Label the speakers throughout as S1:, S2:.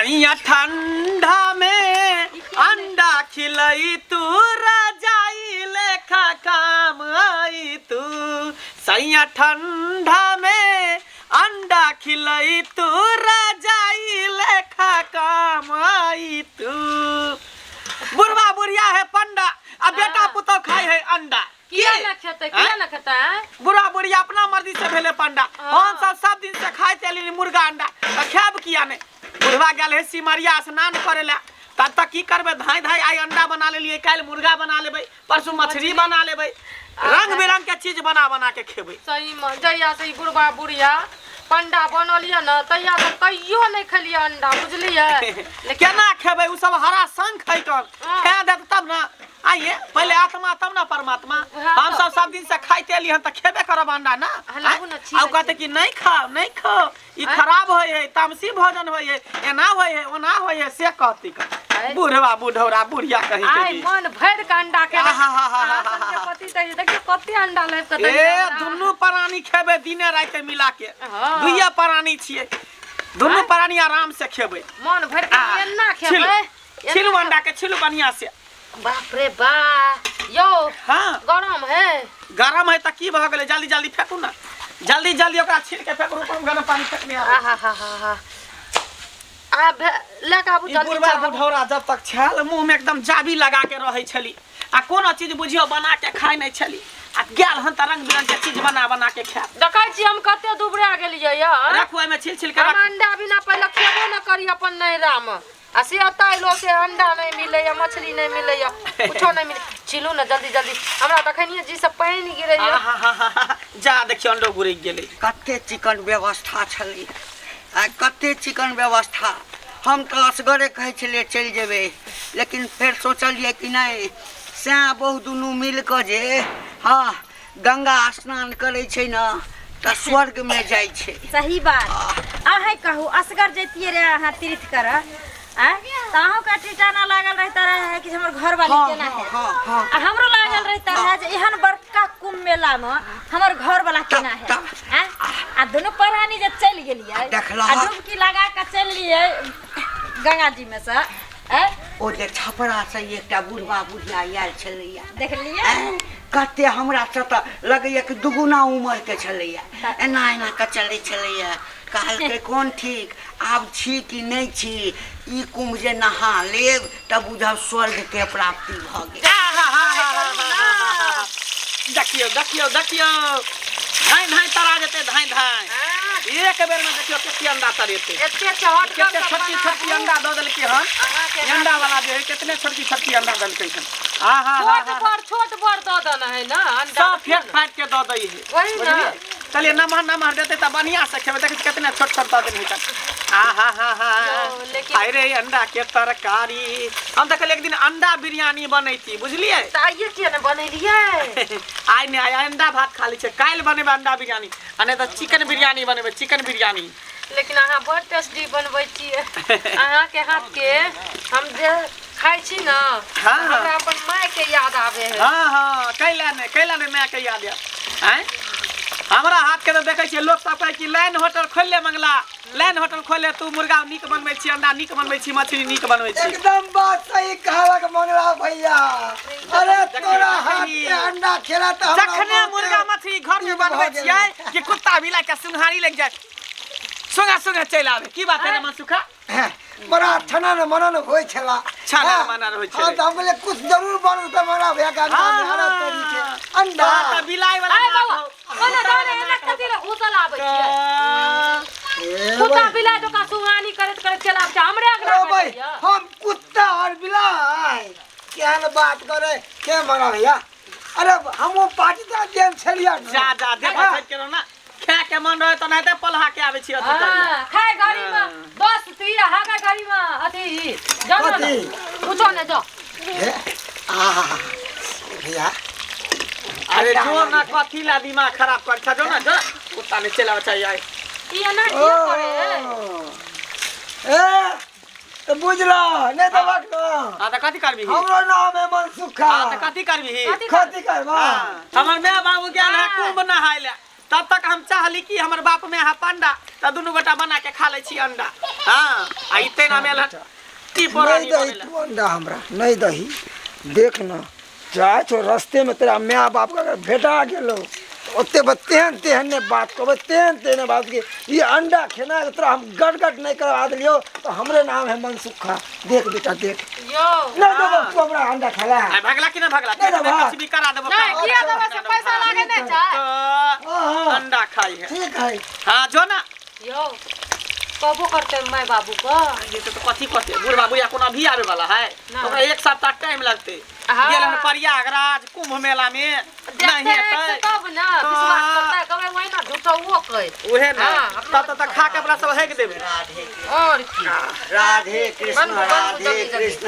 S1: सैया ठंडा में अंडा खिलई तू रजाई लेखा काम आई तू सैया ठंडा में अंडा खिलई तू रजाई लेखा काम आई तू बुढ़वा बुढ़िया है पंडा आ बेटा पुतोह खाई है अंडा
S2: किया ना खेतै किया ना खेतै आँय?
S1: बुढ़ा बुढ़िया अपना मर्जी से भेले पंडा हम सब सब दिन से खाइत एली मुर्गा अंडा तऽ खायब किया नहि बुढ़वा गेल है सिमरिया स्नान करे ला तब तक की करबै धाय धाय आइ अंडा बना लेलियै काल्हि मुर्गा बना लेबै परसू मछली बना लेबै रंग बिरंग के चीज बना बना के खेबै
S2: सही में जहिया से ई बुढ़बा बुढ़िया पंडा बनल यऽ ने तहिया से कहियो नहि खेलियै अंडा बुझलियै लेकिन
S1: केना खेबै ओ सब हरा शंख है कन
S2: हाँ।
S1: खा देत तब ने आइए पहले आत्मा तब ना परमात्मा
S2: वएह
S1: हम
S2: तऽ।
S1: सब सब दिन से खाइते एली हन तऽ खेबे करब अंडा ना
S2: हाँ, लागू ना,
S1: आउ
S2: छी
S1: कहते कि नहीं खाओ नहीं खाओ ई
S2: आँय?
S1: खराब होय है तामसी भोजन होय है एना होय है ओना होय है से कहती
S2: आँय?
S1: का बूढ़वा बूढ़ौरा बुढ़िया कहीं के
S2: आइ
S1: भी।
S2: मन भरि के अंडा के
S1: आहाहाहाहा।
S2: पति तऽ देखियौ कते अंडा लाबि कऽ
S1: ए
S2: देलियै हमरा।
S1: दुनू प्राणी खेबै दिने राति मिला के
S2: हाँ।
S1: दुइये प्राणी छियै दुनू प्राणी आराम से खेबै
S2: मन भरि के
S1: आ,
S2: एना
S1: छिलू
S2: खेबै
S1: छिलू अंडा के छिलू बढ़िया से
S2: बाप रे बा यौ
S1: हाँ
S2: गरम है
S1: गरम है तऽ की भऽ गेलै जल्दी जल्दी फेंकू ना जल्दी जल्दी ओकरा छील के फेंकू रुकू हम गरम पानी फेंकने आबै
S2: आहा हा हा हा आ लए कऽ आबू
S1: ई
S2: जल्दी
S1: बुढ़वा
S2: चढ़ाबू।
S1: बुढ़ौरा जब तक छल मुँह में एकदम जाबी लगा के रहै छली आ कोनो चीज बुझियौ बना के खाइ नहि छली आ गेल हन तऽ रंग बिरंग के चीज बना बना के खायब
S2: देखै छी हम कते दुबरा गेलियै यऽ
S1: राखू एहिमे छील छील के
S2: हम
S1: राखू
S2: अंडा बिना पहिले खेबो न करी अपन नैहरामे आ से एतऽ अयलो से अंडा नहि मिलैया मछली नहि मिलैया कुछो नहि मिलै छिलू ने जल्दी जल्दी हमरा तऽ अखनिये जी से पानि गिरैया
S1: आहाहाहा, जा देखियौ अंडो गुरकि गेलै
S3: कते चिकन व्यवस्था छलै आ कते चिकन व्यवस्था हम तऽ असगरे कहै छलियै चलि जेबै लेकिन फेर सोचलियै कि नहि सएह बहु दुनू मिल कऽ जे हँ गंगा स्नान करै छै ने तऽ स्वर्गमे जाइ छै
S4: सही बात अहें कहू असगर जैतियै रे अहाँ तीर्थ करऽ आँय तऽ अहूँके टीटाना लागल रहता रहे कि हमर घरवाली
S3: हाँ,
S4: केना
S3: हाँ,
S4: है
S3: हाँ, हाँ।
S4: आ हमरो लागल रहता रहे जे एहन बड़का कुंभ मेला में हमर घरवाला केना है
S3: तब-
S4: आँय आ दुनू परानी जे चलि गेलियै
S3: देखलहक?
S4: आ डुबकी लगा कऽ चलि लियै गंगा जी में से आँय
S3: ओ जे छपरासँ एकटा बुढ़बा बुढ़िया आयल छलैया
S4: देखलियै
S3: ऐं, कते हमरा से तऽ लगैया कि दुगुना उमर के छलैया एना एना कऽ चलै छलैया कहलकै कोन ठीक आब छी कि नहि छी ई कुंभ जे नहा लेब तऽ बुझब स्वर्ग के प्राप्ति भऽ गेल
S1: देखियौ देखियौ देखियौ धाँइ धाँइ तरा जेतै धाँइ धाँइ एक बेर में देखियौ कते अंडा तरेतै
S2: एते चहट
S1: कते छोटकी छोटकी अंडा दऽ देलकै हन अंडा वाला जे है कितने छोटकी छोटकी अंडा देलकै हन आहा
S2: छोट बड़ छोट बड़ दऽ देने है ना अंडा
S1: सब फेंक फाँक के दऽ दै है
S2: वही ना।
S1: बुझलियै? चलिए नमहर नमहर देते तऽ बढ़िया से खेबै देखै छी कितने छोट छोट दऽ देने है आहा हा हा
S2: यौ, लेकिन-
S1: आइ रे अंडा के तरकारी हम तऽ कहलियै एक दिन अंडा बिरयानी बनैती बुझलियै
S2: तऽ आइए किया ने बनेलियै
S1: आइ नहि आइ अंडा भात खा लै छियै काल्हि बनेबै अंडा बिरयानी आ नहि तऽ चिकन बिरयानी बनेबै चिकन बिरयानी
S2: लेकिन अहाँ बड़ टेस्टी बनबै छियै अहाँके हाथके हम जे खाइ छी ने
S1: हाँ।
S2: हमरा अपन मायके याद आबै है
S1: हाँ हाँ कैला नहि कैला नहि मायके याद आयत आँय हमरा हाथके तऽ देखै छियै लोक सब कहै कि लाइन होटल खोलि ले मंगला लाइन होटल खोलि ले तू मुर्गा नीक बनबै छी अंडा नीक बनबै छी मछली नीक बनबै छी
S5: एकदम बात सही कहलक मंगला भैया अरे तोरा हाथ के अंडा खेला तऽ हमरा
S1: जखने
S5: बहुत
S1: मुर्गा मछली घर में
S5: दिन भऽ
S1: बनबै
S5: गेल।
S1: छियै कि कुत्ता भी लाके सुनहारी लागि जाय सुंगा सुंगा चलि आबै की बात है रे मनसुखा
S5: हैं, बड़ा छनन मनन होइ छला
S1: छनन
S5: हाँ,
S1: मनन होइ छलै।
S5: हाँ तऽ हम कहलियै कुछ जरूर बनू तऽ मंगला भैया के अंडा में हरा तरी के अंडा
S1: तोरा तऽ बिलाइ वाला
S2: आइ
S1: नाक
S2: बाबा
S1: हौ।
S2: ओने जाने एना कथी रे घुसल आबै छियै
S5: ए
S2: कुत्ता
S5: भाई,
S2: बिलाइ जकाँ सुहानी करैत करैत चलि आबै छै हमरे अगला
S5: ओ भाई
S2: बैठैया
S5: हम कुत्ता और बिलाइ केहन बात करे के मंगला भैया अरे हमहूँ पाटीदार देन छलियै ने।
S1: जा जा देखै
S5: हाँ।
S1: छै केना ना खाय के मन रहे तऽ नहिते पलहा के आबै छी अथी करै लए।
S2: हाँ, खाय घड़ी में दस ती हाका घड़ी में अथी जानो ना
S5: कथी?
S2: कुछो नहीं जो
S5: हे, आहा भैया
S1: अरे जो ना कथी ला दिमाग खराब कर छ जो ना जो ना। कुत्ता ने चला चाहिए आइ
S2: ई एना
S5: ओ
S2: किया करे है
S5: ए तऽ बुझलो नहि देबक न
S1: हां तऽ कथी करबी
S5: हमरो नाम है मनसुखा
S1: हां तऽ कथी करबी
S2: कथी
S5: कथी करबा
S1: हमर माय बाबू गेल है कुंभ नहाय ले तब तक हम चाहली कि हमर बाप में अहाँ पंडा त दुनू गोटा बना के खा लै छी अंडा। हाँ आ इते ना मेल की
S5: नहीं
S1: परानी
S5: दही
S1: बनेला।
S5: तू अंडा हमरा नहीं दही। देख न जाए छो रस्ते में तेरा my बाप के अगर भेटा गेलो ओते बा तेहन तेहन ने बात कहबै, तेहन तेहन बात के ई अंडा खेना के तोरा हम गटगट नहीं करवा देलियो तो हमरे नाम है मनसुखा। देख बेटा देख।
S2: यौ
S5: नहीं देबो तू हमरा अंडा खेला।
S1: आइ भगला कि ना भगला?
S5: नहीं देबो।
S1: कुछ भी करा देबो।
S2: नहीं किया देबो से पैसा लागे नहीं छै।
S1: तो
S5: हाँ,
S1: अंडा खाई है।
S5: ठीक है।
S1: हाँ जो ना।
S2: यौ कहबो करते my बाबू को।
S1: ये तो कथी कहते बुढ़वा बुढ़िया कोनो अभी आवे वाला है,
S2: ना।
S1: ओकरा एक सप्ताह टाइम लगते।
S2: हाँ।
S1: गेल हन प्रयागराज कुंभ मेला में
S2: देखते
S1: नहीं
S2: हैं
S1: हेतै
S2: तब ना विश्वास करता है कभी वही ना झूठो कहे।
S1: उहे ना
S2: हाँ, अपना
S1: तब तक खा के अपना सब हेक देबे।
S2: और की
S3: राधे कृष्ण
S2: बनबू, बनबू,
S3: राधे
S2: जल्दी, जल्दी।
S3: कृष्ण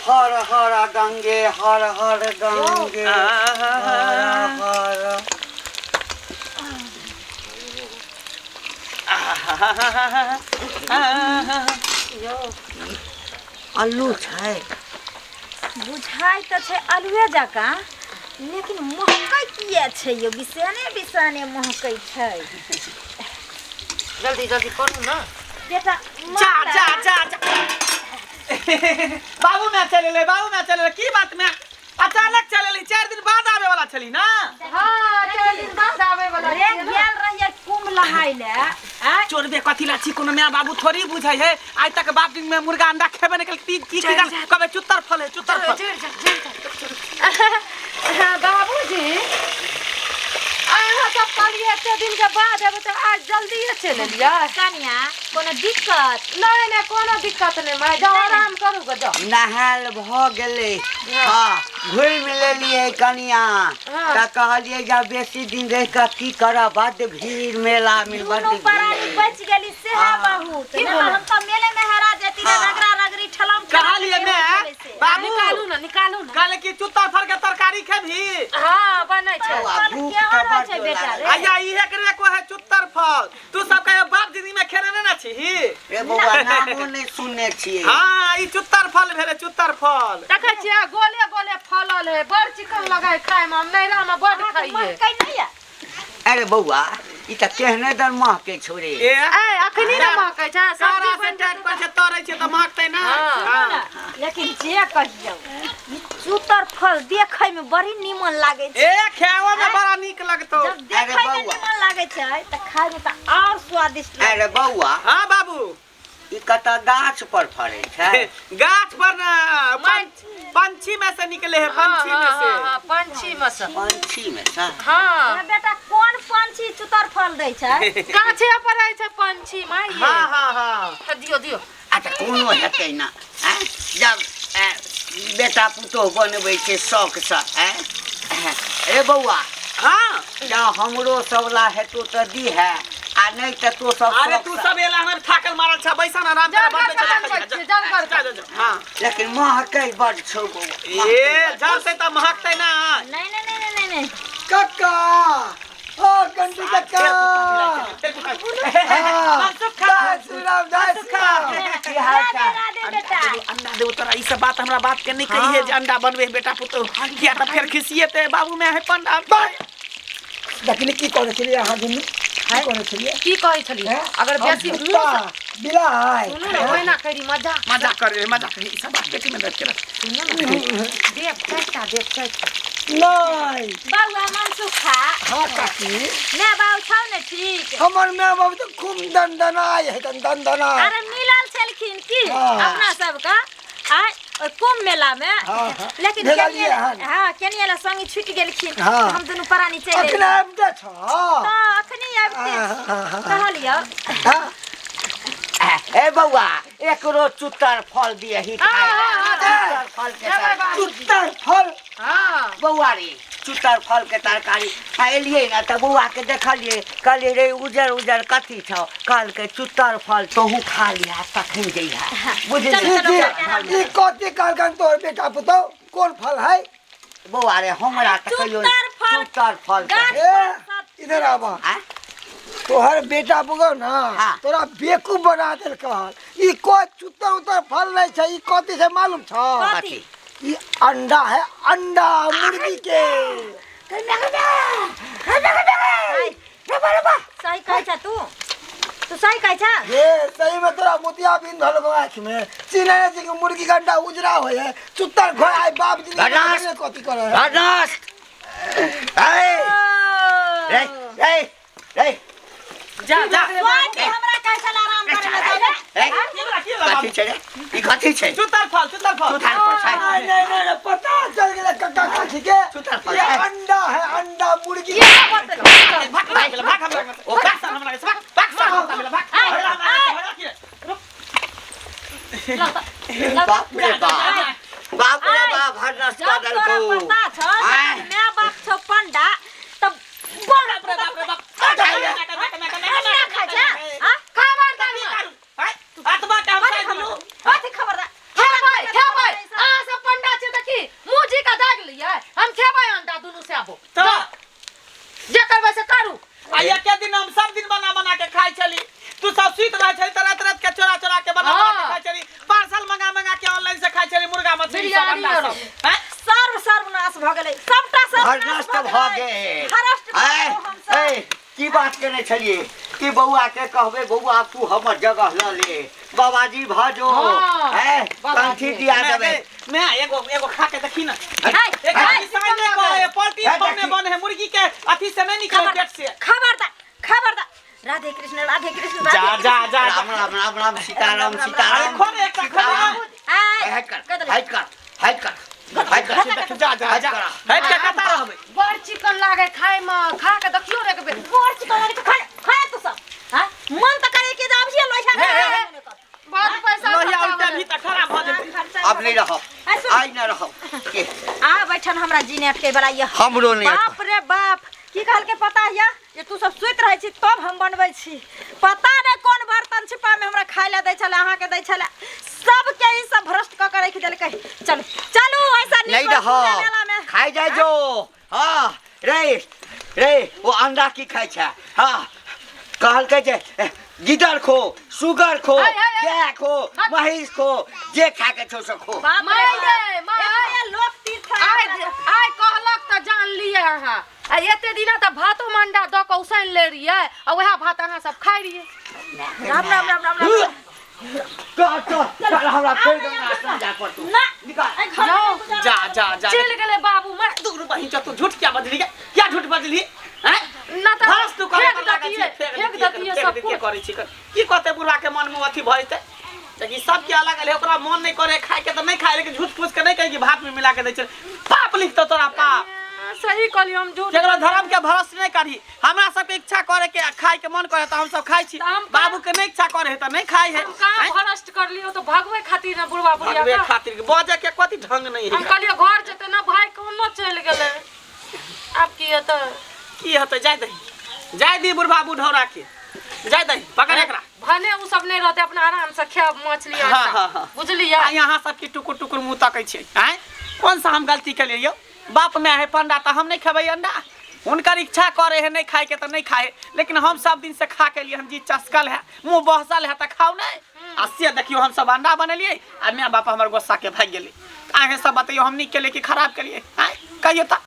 S3: हर हर गंगे हर हर गंगे हर हर। अल्लू छै
S4: बुझाइ तऽ छै आलुए जकाँ, लेकिन महकै किया छै यौ? बिसाने बिसाने महकै छै।
S2: जल्दी जल्दी करू ना
S4: बेटा।
S1: जा जा जा जा बाबू मैं चले ले, बाबू मैं चले ले। की बात में अचानक चले ले? 4 दिन बाद आवे वाला छली ना।
S2: हाँ 4 दिन बाद आवे वाला
S4: रे
S2: छियै ना।
S4: गेल रहियै कुंभ नहाय ले। आँय
S1: चोरबे कथी ला छी? कोनो my बाबू थोड़ी बुझै है। आइ तक बाप दिन में मुर्गा अंडा खेबे नहीं केलकै। की की की कबे चुत्तर फल है, चुत्तर फल।
S2: चढ़ जा चढ़ जा। बाबूजी अहाँ सब कहलियै एते दिन के बाद एबै तऽ आज जल्दिए चलि एलियै।
S4: कनिया कोनो दिक्कत?
S2: नहीं नहीं कोनो दिक्कत नहीं माय, जाओ आराम करू गे जाओ।
S3: नहायल भऽ गेलै। हाँ घुमि लेलियै कनिया।
S2: हाँ।
S3: तऽ कहलियै जे बेसी दिन रहि कऽ की करब, बड्ड भीड़ मेला में बड्ड
S4: दुनू प्राणी
S3: भीड़।
S4: बचि गेली सेहे
S3: हाँ।
S4: बहुत।
S2: की
S4: नहि
S2: बोलै?
S4: हम तऽ मेले में हेरा जेती
S3: हाँ।
S4: रगड़ा रगड़ी ठलम ठलम
S1: कहलियै
S4: होइत
S1: मैं
S4: छलै से।
S1: बाबू
S2: निकालू ना निकालू ना।
S1: कहले कि चुत्तर फल के तरकारी खेबही?
S2: हाँ बनै छै।
S3: बौआ,
S4: फल
S3: भूख
S4: केहन
S3: तऽ
S4: होइ छै
S3: बड्ड
S4: बेटा
S3: लागल।
S4: रे?
S1: आया इहे करे को है चुत्तर फल। तू सब कहे बाप दीदी में खेने ने ना छीही।
S3: रे बौआ नामो नहि सुनने छियै।
S1: हाँ ई चुत्तर फल भेलै चुत्तर फल।
S2: देखै छियै गोले गोले फलल है, बड़ चिकन लगै खाय में। हम नैहरा में बड़
S4: अहाँके
S2: खाइए।
S4: महकै नहि यऽ?
S3: अरे बौआ ई तऽ केहने दन महकै छौ रे।
S1: ए
S2: ए अखनी ने महकै छै, सब्जी
S1: सारा से
S2: बनि
S1: टाइट
S2: जेतै
S1: पर छै तरै छै तऽ महकतै ना।
S2: हाँ।
S1: हाँ।
S4: लेकिन जे कहियौ ई चुतर फल देखै में बड़ी नीमन लागै छै।
S1: ए खेओ में बड़ा नीक लगतौ।
S4: जब देखै में
S3: बौआ।
S4: नीमन लागै छै तऽ खाय में तऽ और स्वादिष्ट लागै
S3: अरे बौआ
S1: हाँ बाबू
S3: ई कतऽ गाछ पर फड़ै छै?
S1: गाछ पर ना पंछी में से निकले है, पंछी में से।
S2: हाँ, पंछी में से।
S3: पंछी में से।
S2: हाँ
S4: छै। बेटा कोन पंछी चुतर फल दै छै?
S2: गाछे पर रहै छै पंछी माय।
S1: हाँ हाँ हाँ
S2: दियो दियो।
S3: अच्छा कोनो हेतै ना आँय? जब बेटा पुतोह बनबै छै शौकसँ आँय? रे बौआ
S1: हाँ
S3: जँ हमरो सब ला हेतौ तऽ दीहे आ नहीं तऽ तो सब
S1: अरे
S3: शौक
S1: तू
S3: सँ।
S1: सब एला हमर थाकल मारल छ, बैसा ना आराम कर
S2: जल
S1: बनबै
S2: कर
S1: छै,
S2: बनबै
S1: जा,
S2: छियै, जल कर।
S1: जा, जा, जा, हाँ
S3: लेकिन महकै बड छौ बौआ।
S1: ए जलतै तऽ महकतै ना।
S4: नहीं नहीं नहीं नहीं नहीं
S5: कक्का ओ कंटी कक्का। हाँ, जय श्री राम जय श्री राम।
S3: की हाल
S4: राधे
S3: चाल?
S4: राधे बेटा।
S1: अंडा देबो तोरा ई सब बात हमरा बाप के नहीं कहिए जे अंडा बनबे बेटा पुतोह, किया तऽ फेर खिसिएते बाबू में है पंडा।
S5: देखली की कहने छलियै अहाँ दुनू? की कहने छलियै?
S2: की कहै छलियै?
S5: हैं?
S2: अगर
S5: हम
S2: बेसी मुँह
S5: कुत्ता,
S2: से
S5: बिलाइ।
S2: सुनू ने ओहिना करी मजाक
S1: मजाक करे मजाक करे ई सब बात पेटी में रख के रख।
S2: सुनू ने देव चारिटा देव चारिटा।
S5: नहीं
S4: बौआ मनसुखा।
S5: हाँ काकी।
S4: My बाबू छौ ने ठीक?
S5: हमर my बाबू तऽ खूब दनदनाय है दनदनाय।
S4: अरे मिलल छलखिन की
S5: हाँ।
S4: अपना सबके आय ओहि कुंभ मेला में।
S5: हाँ, हाँ।
S4: लेकिन
S5: भेटलियै हन।
S4: हाँ केनिया ला संगी छूटि गेलखिन।
S5: हाँ।
S4: हम दुनू प्राणी चलि
S5: अखने
S4: एलियै।
S5: आबिते छौ?
S4: तऽ अखनी आबिते
S5: हाँ, हाँ, हाँ।
S4: कहलियौ।
S5: हाँ।
S3: ए बौआ एकरो चुत्तर फल दियही खाय ला।
S2: हाँ, हाँ,
S3: चुत्तर फल के तरकारी।
S5: चुत्तर फल।
S2: हाँ
S3: बौआ रे चुत्तर फल के तरकारी आ एलियै ने तऽ बौआ के देखलियै, कहलियै रे उजर उजर कथी छौ? कहलकै चुत्तर फल तोहूँ खा लिहा तखन जइहा। बुझलियै?
S4: चलू, चलू,
S5: ई कथी कहलकन तोहर बेटा पुतोह? कोन फल है?
S3: बौआ रे हमरा तऽ कहियो
S4: चुत्तर फल।
S3: चुत्तर फल
S4: गाछ
S5: ए इधर आबा।
S3: आँय?
S5: तोहर बेटा पुतोह ना
S3: हाँ।
S5: तोरा बेवकूफ बना देलकन। ई कोई चुत्तर उत्तर फल नहीं छै। ई कथी छै मालूम छौ?
S4: कथी?
S5: ई अंडा है, अंडा मुर्गी के। रे बा रे बा
S4: सही कहै छ तू तू सही कहै छ
S5: ये सही में तोरा मोतिया बिंद भलो को आँख में चिन्है छै कि मुर्गी के अंडा उजरा होय है चुत्तर खोय आइ बाप जी
S3: बदमाश!
S5: कथी करे है
S3: बदमाश ए रे रे रे
S1: जा जा
S4: स्वाति हमरा कहै छल आराम करे ला जाय
S3: रे
S1: की भेला, की भेला
S3: कथी
S1: बाबू?
S3: छै रे ई कथी छै
S1: चुतर फल चुतर फल
S3: चुतार पर छै
S5: नहीं नहीं नहीं नहीं, पता चल गेलै कक्का काकी के
S3: चुतार पर
S5: ये
S3: छै।
S5: अंडा है अंडा मुर्गी
S1: भाग भाग भेला, भाग हमरा लग से। भाग साल हमरा लग से, भाग भाग साल हमरा लग से, भाग हमरा लग से, भाग की रे?
S3: बाप रे बाप बाप रे बाप हरनस
S4: जब
S3: कर
S4: तोरा
S3: देलकौ
S4: पता छ
S3: आय।
S4: माय बाप छौ पंडा तब बड़
S1: बाप रे बाप रे बाप
S4: अंडा खाइ छ आ
S2: खबरदार
S1: आत्मा के हम
S4: कथी
S1: साइड
S4: खबर
S1: लू
S4: कथी खबरदार
S2: खेबै खेबै अहाँ सब पंडा छियै तऽ की मुँह जी का दागि लियै हम खेबै अंडा दुनू से आबो
S1: तऽ
S2: जे करबै से करू
S1: आ एके दिन हम सब दिन बना बना के खाइ छली तू सब सुति रहै छली तऽ राति राति के चोरा चोरा के बना बना के
S2: हाँ।
S1: खाइ छली पार्सल मंगा मंगा के ऑनलाइन से खाइ छली मुर्गा मछली सब
S2: बिरयानी
S1: अंडा
S2: आरो।
S1: सब हैं?
S4: सर्व सर्वनाश भऽ गेलै सबटा सर्वनाश
S3: हरनस तऽ भऽ गेल
S4: भ्रष्ट भऽ
S3: ए
S4: गेलौ हमसब।
S3: ए की बात केने छलियै कि बौआ के कहबै बौआ तू हमर जगह लऽ ले बाबाजी भऽ जो
S2: हाँ,
S3: ए
S2: बाबाजी।
S3: कंठी दिया देबै
S1: मैं एगो एगो खा के देखी ना
S4: हाय,
S1: एक
S4: हाय,
S1: निशान नहीं कहे पलटी
S3: है,
S1: बने
S3: देखी।
S1: बने है मुर्गी के अथी से नहीं निकले पेट से
S4: खबरदार खबरदार राधे कृष्ण राधे कृष्ण
S1: जा
S4: राधे
S1: जा जा
S3: राम राम राम राम सीताराम
S1: अरे
S3: सीताराम
S1: खो रे एकटा खो रे।
S4: आय
S3: हट कर
S4: कह देलै।
S3: हट कर हट कर हट कर
S1: जा जा जा हट के कता रहबै
S2: बड़ चिकन लागे खाय मे खा के देखियो रे एक बेर
S4: बड़ चिकन लागे खा खा तू सब हां मन त करे कि जाब छियै लोहिया
S1: हे, हे, हे।
S2: बहुत पैसा
S1: लोहिया
S2: खर्चा
S1: उल्टा
S2: भेलै।
S1: भी त खराब भऽ जेतै
S3: अब नहीं रहब
S4: आ, सुन।
S3: आइ न रहब के
S4: आ बैठन हमरा जीने अटके वाला ये
S3: हमरो नहि अटकल।
S4: बाप रे बाप की कहल के पता हिया जे तू सब सुति रहै छी तब हम बनबै छी पता नहि कोन बर्तन छिपा में हमरा खाय ला दै छले अहाँ के दै छले सबके ई सब भ्रष्ट कऽ के राखि देलकै चलू चलू ऐसा नीक
S3: नहीं
S4: पूजा मेला में
S3: रहब खाइ जाइ जो हाँ रे रे ओ अंडा की खाइ छै हाँ कहलकै जे गिदड़ खो सुगर खो
S2: हाय, हाय, हाय।
S3: गाय खो महींस खो जे खाके छौ से खो
S4: बाप रे
S2: माय
S4: बाप।
S2: गे, माय।
S4: एतऽ लोक तीर्थ
S2: आइ आइ कहलक तऽ जान लियै अहाँ आ एते दिना तऽ भातो मे अंडा दऽ कऽ उसैन ले रहियै आ वएह भात अहाँ सब खाइ रहियै
S4: राम राम राम राम राम
S3: चल चल चल हमरा फेर गंगा स्नान जाय पड़तौ
S4: ना
S3: निकाल
S4: एहि घर में
S2: जाओ।
S4: गुजारा
S1: जा जा जा
S2: चलि गेलै बाबू मर
S1: दू बहिन तू झूठ क्या बजली क्या झूठ बजली हैं
S2: ना तऽ
S1: भरस तू करे
S2: फेंक
S1: पर लागल छी,
S2: दैतियै,
S1: फेंक
S2: फेंक
S1: दैतियै,
S2: दैतियै
S1: फेंक
S2: सब
S1: दैतियै
S2: कुछ।
S1: करै छी की कहते बुढ़वा के मन में अथी भऽ जेतै तऽ ई सबके अलग अलग ओकरा मन नहि करे खाय के तऽ नहि खाय लेकिन झूठ फूस के नहि कही कि भात में मिला के दै छै पाप लिखतौ तोरा पाप
S2: सही कहलियै हम झूठ
S1: केकरो धर्म के भरोस नहि करही हमरा सबके इच्छा करे के आ खाय के मन करे तऽ हमसब खाय छी
S2: तऽ हम
S1: बाबू के नहि इच्छा करे है तऽ नहि खाय है
S2: हम कहाँ भ्रष्ट करलियै तऽ भगबै खातिर ने बुढ़वा बुढ़िया
S1: भगवे
S2: के।
S1: खातिर बजे के कथी ढंग नहीं
S2: हम
S1: है
S2: कहलियै घर जेतै ना भाई कोनो चलि गेलै आब की हेतै
S1: की हेतै जाय दही जाय दी बुढ़वा बुढ़ौरा के जाय दही पकड़ एकरा
S2: भने उ सब नहि रहतै अपना आराम से खायब मछली
S1: हाँ,
S2: अंडा
S1: हाँ, हाँ।
S2: बुझलियै
S1: आ यहाँ सबके टुकुर टुकुर मुँह तकै छियै आँय कोन सा हम गलती केलियै यौ बाप माय है पंडा तऽ हम नहि खेबै अंडा हुनकर इच्छा करे है नहि खायके तऽ नहि खाए लेकिन हम सब दिन से खा के लिए हम जी चस्कल है मुँह बहसल है तऽ खाउ नहि आ से देखियौ हम सब अंडा बनेलियै आ माय बाप हमर गुस्सा के भागि गेलै अहें सब बतैयौ हम नीक केलियै कि खराब केलियै आँय कहियौ तऽ।